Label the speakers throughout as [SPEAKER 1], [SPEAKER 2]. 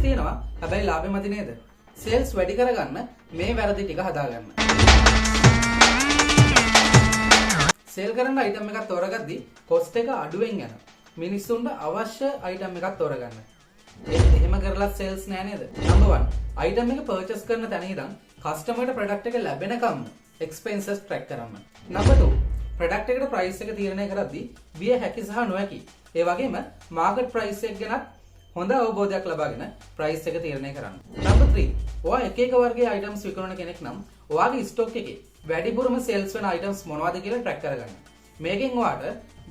[SPEAKER 1] තියෙනවා, හැබැයි ලාභෙ මදි නේද? සේල්ස් වැඩි කරගන්න මේ වැරදි ටික හදාගන්න. සේල් කරන්න අයිටම් එකක් තෝරගද්දි කොස්ට් එක අඩුවෙන් යන මිනිස්සුන්ට අවශ්‍ය අයිටම් එකක් තෝරගන්න. ඒත් එහෙම කරලා සේල්ස් නෑ නේද? නම්බර් 1, අයිටම් එක පර්චේස් කරන තැන ඉඳන් කස්ටමර්ට ප්‍රොඩක්ට් එක ලැබෙනකම්ම එක්ස්පෙන්සස් ට්‍රැක් කරන්න. නම්බර් 2, ප්‍රොඩක්ට් එකට ප්‍රයිස් එක තීරණය කරද්දි විය හැකි සහ නොහැකි, ඒ වගේම මාකට් ප්‍රයිස් එක ගැනත් හොඳ අවබෝධයක් ලබාගෙන ප්‍රයිස් එක තීරණය කරන්න. නම්බර් 3, ඔයා එක එක වර්ගයේ අයිටම්ස් විකුණන කෙනෙක් නම් ඔයාගේ ස්ටොක් එකේ වැඩිපුරම සේල්ස් වෙන අයිටම්ස් මොනවද කියලා ට්‍රැක් කරගන්න. මේකෙන් ඔයාට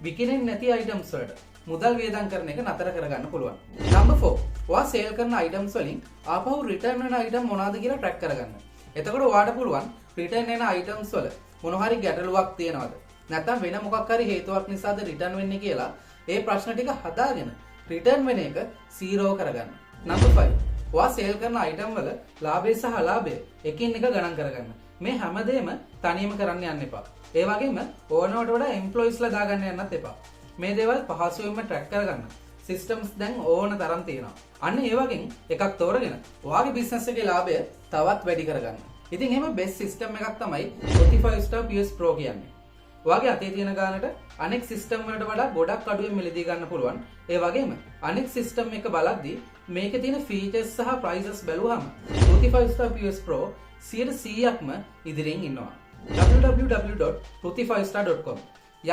[SPEAKER 1] විකිණෙන්නේ නැති අයිටම්ස් වලට මුදල් වියදම් කරන එක නතර කරගන්න පුළුවන්. නම්බර් 4, ඔයා සේල් කරන අයිටම්ස් වලින් ආපහු රිටර්න් වෙන අයිටම් මොනවද කියලා ට්‍රැක් කරගන්න. එතකොට ඔයාට පුළුවන් රිටර්න් එන අයිටම්ස් වල මොන හරි ගැටලුවක් තියෙනවද, නැත්නම් වෙන මොකක් හරි හේතුවක් නිසාද රිටර්න් වෙන්නේ කියලා ඒ ප්‍රශ්න ටික හදාගෙන රිටර්න් වෙන එක සීරෝ කරගන්න. නම්බර් 5, ඔයා සේල් කරන අයිටම් වල ලාභය සහ අලාභය එකින් එක ගණන් කරගන්න. මේ හැමදේම තනියම කරන්න යන්න එපා. ඒ වගේම ඕනවට වඩා එම්ප්ලොයිස්ලා දාගන්න යන්නත් එපා. මේ දේවල් පහසුවෙන්ම ට්‍රැක් කරගන්න සිස්ටම්ස් දැන් ඕන තරම් තියෙනවා. අන්න ඒ වගේ එකක් තෝරගෙන ඔයාගේ බිස්නස් එකේ ලාභය තවත් වැඩි කරගන්න. ඉතින් එහෙම බෙස්ට් සිස්ටම් එකක් තමයි 45 Star POS Pro කියන්නේ. ඔයාගේ අතේ තියෙන ගානට අනෙක් සිස්ටම් වලට වඩා ගොඩක් අඩුවෙන් මිලදී ගන්න පුළුවන්. ඒ වගේම අනෙක් සිස්ටම් එක බලද්දී මේකේ තියෙන ෆීචර්ස් සහ ප්‍රයිසස් බැලුවහම 45 Star POS Pro 100%ක්ම ඉදිරියෙන් ඉන්නවා. www.pruthi5star.com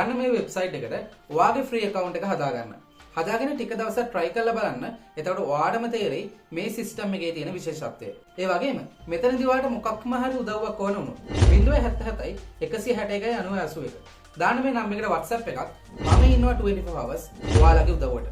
[SPEAKER 1] යන්න මේ වෙබ්සයිට් එකට ඔයාගේ ෆ්‍රී ඇකවුන්ට් එක හදාගන්න. හදාගෙන ටික දවසක් try කරලා බලන්න. එතකොට ඔයාටම තේරෙයි මේ සිස්ටම් එකේ තියෙන විශේෂත්වය. ඒ වගේම මෙතනදී ඔයාට මොකක්ම හරි උදව්වක් ඕන වුණොත් 077 161 90 81 දාන්න මේ නම්බර් එකට WhatsApp එකක්. මම ඉන්නවා 24 hours ඔයාලගේ උදව්වට.